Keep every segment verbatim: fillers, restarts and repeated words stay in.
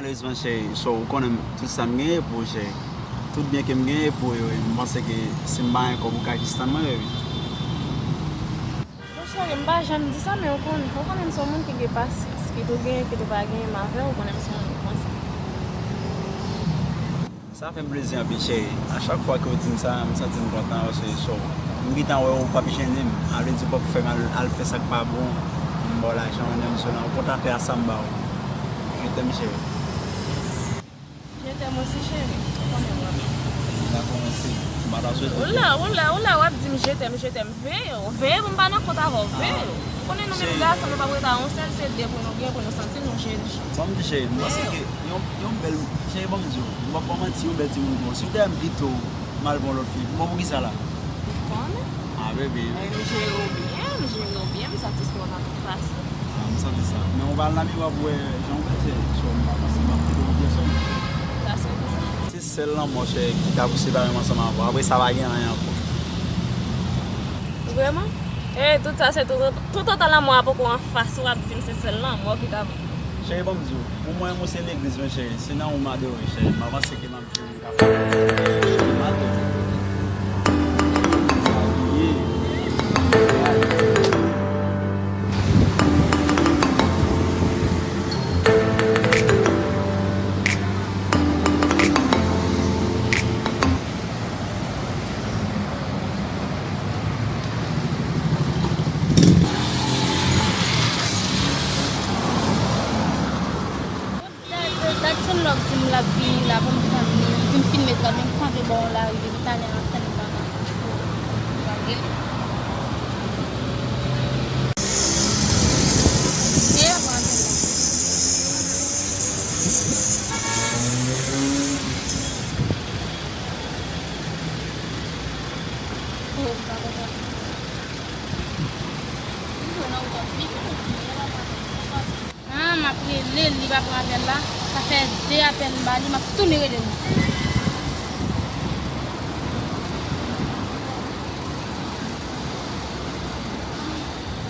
Malerezman, cheri, so, ou konnen m, tout sa m genyen pou ou, cheri. Tout byen ke m genyen pou ou yo, e m panse ke si m pa gen kòb, ou ka jis tann mwen, baby. Bon, cheri, m pa janm di sa, men ou konnen, ou konnen m se yon moun ki gen pasyans. Kit ou genyen, kit ou pa genyen, m avè w, ou konnen m se yon moun konsa. Sa fè m plezi anpil, cheri. A chak fwa ke w di m sa, m santi m kontan, paske so, m gentan wè w p ap jennen m. A vle di w p ap fè m al, al fè sa k pa bon pou m ba w lajan, ou menm Zola, ou kontante a sa m ba w. Je t'aime, cheri. Je t'aime aussi, cheri. Ou konnen m renmen w. Dakò, mèsi. M pa ta swete. Ou la, ou la, ou la, w ap di m je t'aime, je t'aime. Veye w, veye pou m pa nan kont avè w, veye w. Ou konnen nou menm gason, nou p ap rete a yon sèl, se de pou nou gen, pou nou santi nou jeni. Ban m di cheri, m panse ke yon, yon bèl, cheri, ban m di w, m p ap ba w manti, yon bèl timoun pou w. Si w te wè m pito mal pou yon lòt fi, bon, poukisa la? Ou konnen. Ah, bebe. Eh, m jere w byen, m jere w byen, m satisfè w nan tout fason. Ah, m santi sa. Men w pa al nan miwa pou w wè jan w bèl, cheri. So, m pa panse m ap kite w byen sou. Sa se pou sa. Se sèl lanmò, cheri, ki ka pou separe m ansanm avè w. Apre sa, pa gen anyen ankò. Vrèman? Eh, tout sa se tout, tout otan lanmò a poko an fas ou, w ap di m se sèl lanmò ki ta. Cheri, ban m di w, pou mwen, ou se legliz mwen, cheri. Se nan ou m adore, cheri. M avanse ke m ap jwe, m ka fè. M adore. Sa ye. Dadson lòk di m l ap vini la pou m tann li. Li di m filme trad, men m kanpe bò yon lari depi talè m ap tann li pa vini. Dèyè pran apèl la. Oh, m pa konprann. M jwe nan wout ap vini, men lè l ap apèl, sa pase. Ah, m ap rele l, li pa pran apèl la. Sa fè de apèl m ba li, m ap tounen rele l.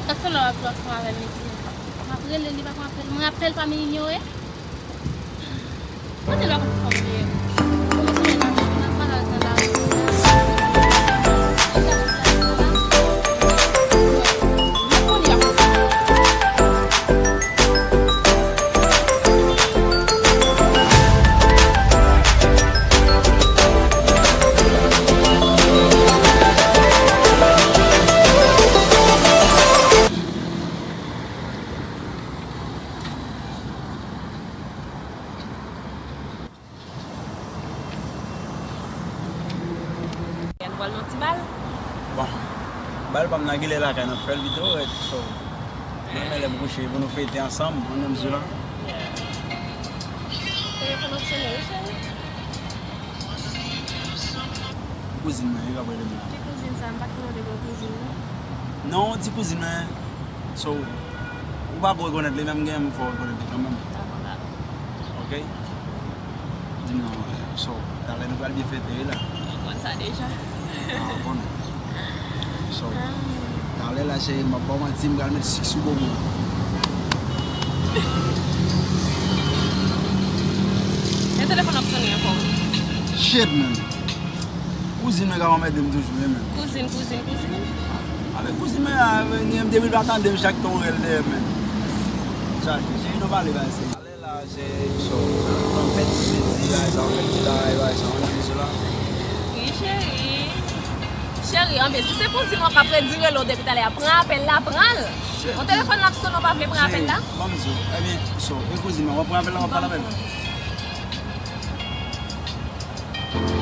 Kat fè lè w ap jwe ansanm avè m, mesye? M ap rele l, li pa pran apèl. M rapèl pa men inyore. Kote lè w konn fanm ye? Yon semèn ap, ap pale nan lari. Gad vwal nan ti bal. Bon, bal pa m nan, genlè lakay nan fè l pito rèd, so. Mwen menm lè m kouche pou nou fete ansanm, mwen menm Zola. Telefòn ap sonnen, wi, cheri. Kouzin mwen, li p ap rele m la. Ki kouzin sa? M pa t konnen w te gen yon kouzin, non. Non, ti kouzin mwen. So, ou pa ko rekonèt li, men m gen, m fè w rekonèt li kanmenm. Dakò, dakò. Ok? Di m non, so, talè nou pral byen fete wi la. Mwen konn sa deja. Ah, bon. So, talè la, cheri, m ap ba w manti, m pral met sik sou bobo. Men telefòn ap sonnen ankò. Shit, man. Kouzin mwen ka anmède m toujou, wi, men. Kouzin, kouzin, kouzin. Avèk kouzin mwen a, men, depi l pa tande m, chak tan w rele, men. Sa, cheri, nou pale bagay serye. Talè la, se, so, w ap fè ti plezi, bagay sa, w ap fè ti bagay, bagay sa, w ap fè ti bagay. Wi, cheri. Cheri, anben, si se kouzin mwen k ap redi rele w depi talè a, pran apèl la, pran l. Yon telefòn l ap sonnen, w pa vle pran apèl la? Cheri, ban m di w. Ebyen, so, e kouzin mwen, w ap pran apèl la, w ap pale avè l?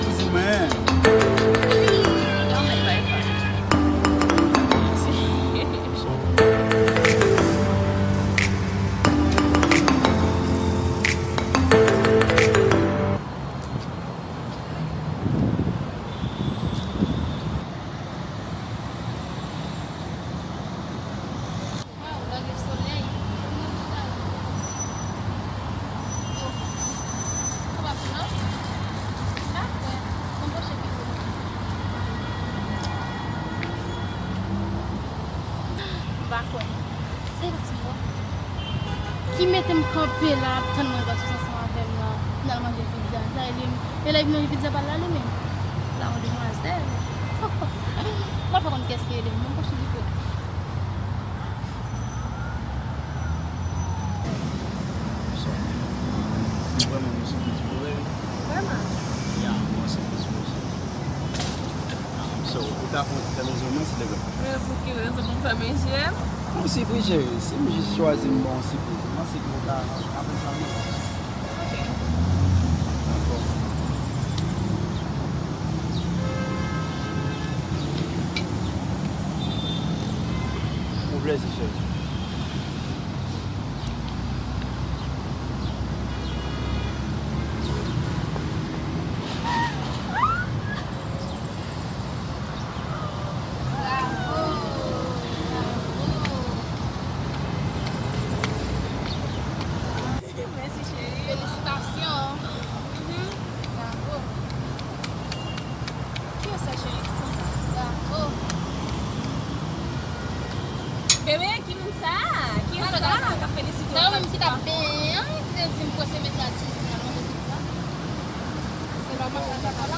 Kouzin mwen. Waw, lage solèy. Mwen tout a. Oh. Sa pa pou non? M pa kwè. Mwen poche pito. M pa kwè. Sa e pati mwen. Ki mete m kanpe la ap tann mwen pase ansanm avè l. E lè vin rive di pa l la li menm. La yon demwazèl. Mwen pa konn kiyès ki rele m, mwen pa chanje pou. Bonsoir. Mwen vrèman mwen se plis pou rèl. Vrèman? Ya, mwen se plis pou rèl. Um, so, ou ta pran ti fè bezwen mwen, silvouplè? Men pou ki rezon pou m fèmen je m? Yon sipriz, cheri. Si m jis chwazi m ba w yon sipriz, m panse ke ou ta apre sa, non? Ok. Dakò. Pou plezi, cheri. Bravo! Bravo! Mèsi, cheri. Felisitasyon. Mhm. Bravo. Kiyès sa, cheri? Ki fanm sa? Bravo. Bebe, ki moun sa? Ki moun sa k ap felisite w? Sa yo menm ki t ap benyen an, ki te di m prese met la di m nan mande tout sa. Se pa machann sa pa la.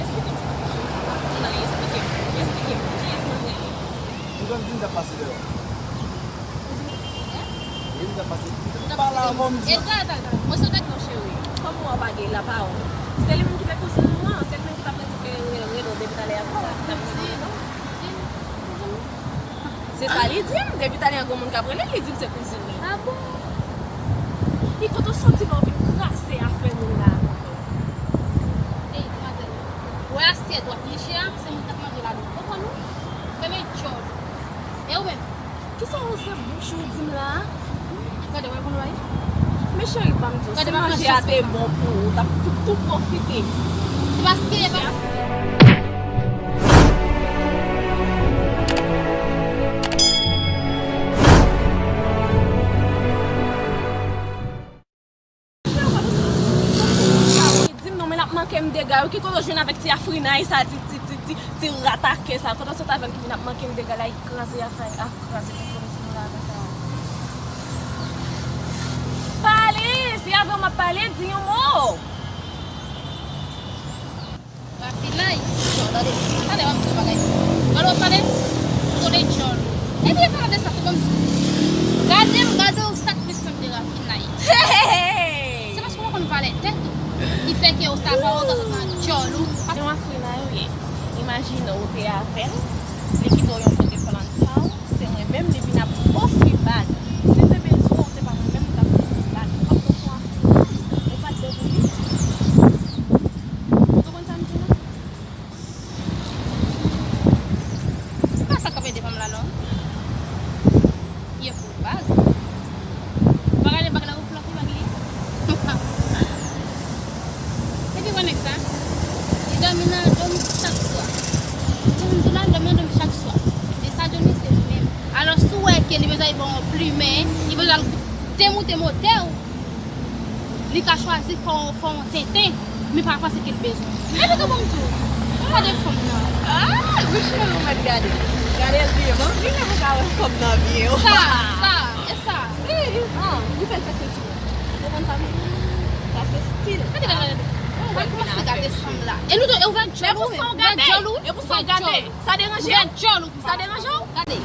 Eksplike m sa k ap pase. Nan, eksplike m. Eksplike m. Kiyès mwen ye? Ou konn di m t ap pase deyò. Ou di m, wi, m t ap pase. M t ap pale avè w, m di. E, tande, tande, tande. Mwen se w t ap di non, cheri. Kòm ou an bagay la, pa ou. Se li menm ki te kouzin nou an. Se li menm ki t ap rele, rele, rele w depi talè a konsa. Li t ap rele w. Kouzin, kouzin, kouzin. Se sa li di m. Depi talè a, granmoun k ap rele l, li di m se kouzin li. A bon? Li kote w soti la, w vin kraze afè moun la. Ey, demwazèl. Wè asyèt w ap niche a, se moun k ap manje ladan l. Konprann ou? Fèmen djòl ou. E ou menm? Kisa w se bouch ou di m la a? Gade, wè konn wè. Men cheri, ban m di w, si manje a te bon pou ou, w t ap tou, tou pwofite. Se paske, se paske. Di m non, men l ap manke m dega yo. Ki kote w jwenn avèk ti afrinay sa, ti, ti, ti, ti, ti ratake sa? Kote w sot avè l ki vin ap manke m dega la, li kraze afè, a kraze konpwomi sou nou la konsa? Pale! Se avè w m ap pale, di yon mo! Rafinay. Tande, tande, m ap di yon bagay. Gade w ap pale, m konnen djòl ou. Ebyen, gade sa, tou ban m di w. Gade m, gade w, sa k plis fè m te rafinay. Se paske w pa konn valè tèt ou. Ki fè ke w sa pa w sa sot nan djòl ou. Se yon rafinay ou ye. Imajine w te avè l, li kite w yon kote pou l ann pa w, se mwen menm li vin ap ofri bag. Si l te bezwen w, se pa mwen menm li t ap ofri bag. Fòk ou fè yon rafinay, ou pa t dwe pou li. Ou konn sa m di la? Se pa sa k ap ede fanm la non. Ye fou bag. Ou pa gade bag la ou flòp li bag li ye. Epi wè nèg sa. Li dòmi nan dòm chak swa. Ou konn di la, li dòmi nan dòm chak swa. E sa Johnny se li menm. Alò si w wè ke li bezwen al ba w yon plimen, li bezwen al demoute motè w. Li ka chwazi fè w, fè w tenten, men pa panse ke l bezwen. Epi tou ban m di w, gade fanm nan. Ah, wi cheri, ou mèt gade. Gade l byen. Bon, vini pou ka wè fanm nan byen. Sa, sa, e sa. Si, ah, li fè l fè sentiman. Ou konprann sa, men? Sa se stil. Gade, gade, gade. Ou wè kòman se gade fanm la. E nou tou, e ou vè djòl ou menm. E pou sa w gade. E pou sa w gade. Sa deranje w? Sa deranje w? Gade.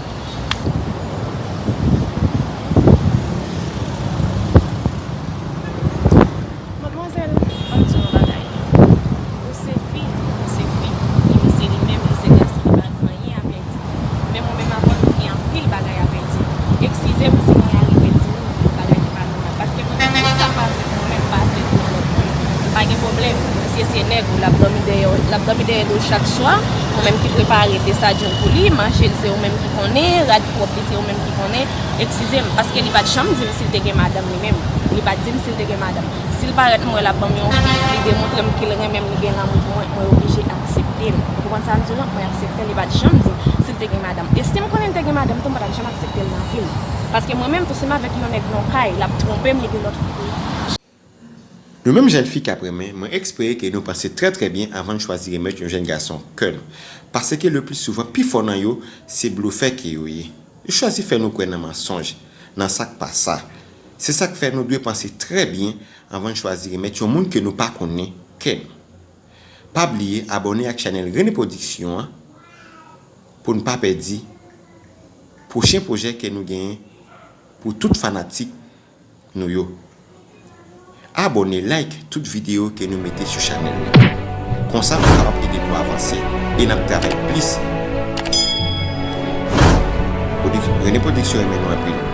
Madmwazèl, ban m di w yon bagay. Ou se fi, ou se fi. E misye li menm, li se gason, li pa gen anyen a pèdi. Men mwen menm avè w, nou gen anpil bagay a pèdi. Eskize m si mwen arive di w yon bagay ki pa nòmal. Paske mwen menm, moun sa pa vle mwen menm, m pa vle pou yon lòt moun. Pa gen pwoblèm. Misye se nèg ou, l ap dòmi dèyè, l ap dòmi dèyè do chak swa. Ou menm ki prepare desadjil pou li, manje l se ou menm ki konnen, rad pwòp li se ou menm ki konnen. Eskize m, paske li pa t janm di m si l te gen madanm li menm. Li pa t di m si l te gen madanm. Si l parèt m wè l ap ban m yon fi, li demontre m ke l renmen m, li gen lanmou pou mwen, mwen oblije aksepte l. Ou konprann sa m di w lan? Mwen aksepte l, li pa t janm di m si l te gen madanm. E si m konnen l te gen madanm tou, m pa t ap janm aksepte l nan vi m. Paske mwen menm tou, si m avèk yon nèg nan yon kay, l ap twonpe m, li gen lòt fi pou li. Nou menm jèn fi k ap renmen, mwen espere ke nou panse trè trè byen avan n chwazi remèt yon jèn gason kè nou. Paske le pli souvan, pi fò nan yo, se blofè ke yo ye. Yo chwazi fè nou kwè nan mansonj, nan sa k pa sa. Se sa k fè nou dwe panse trè byen anvan n chwazi remèt yon moun ke nou pa konnen kè nou. Pa bliye abòne ak chanèl Rene Production an pou n pa pèdi pwochen pwojè ke nou genyen pou tout fanatik nou yo. Abòne, like tout videyo ke nou mete sou chanèl la. Konsa, nou kapab ede nou avanse e n ap travay plis. Prodik- Rene Production renmen nou anpil.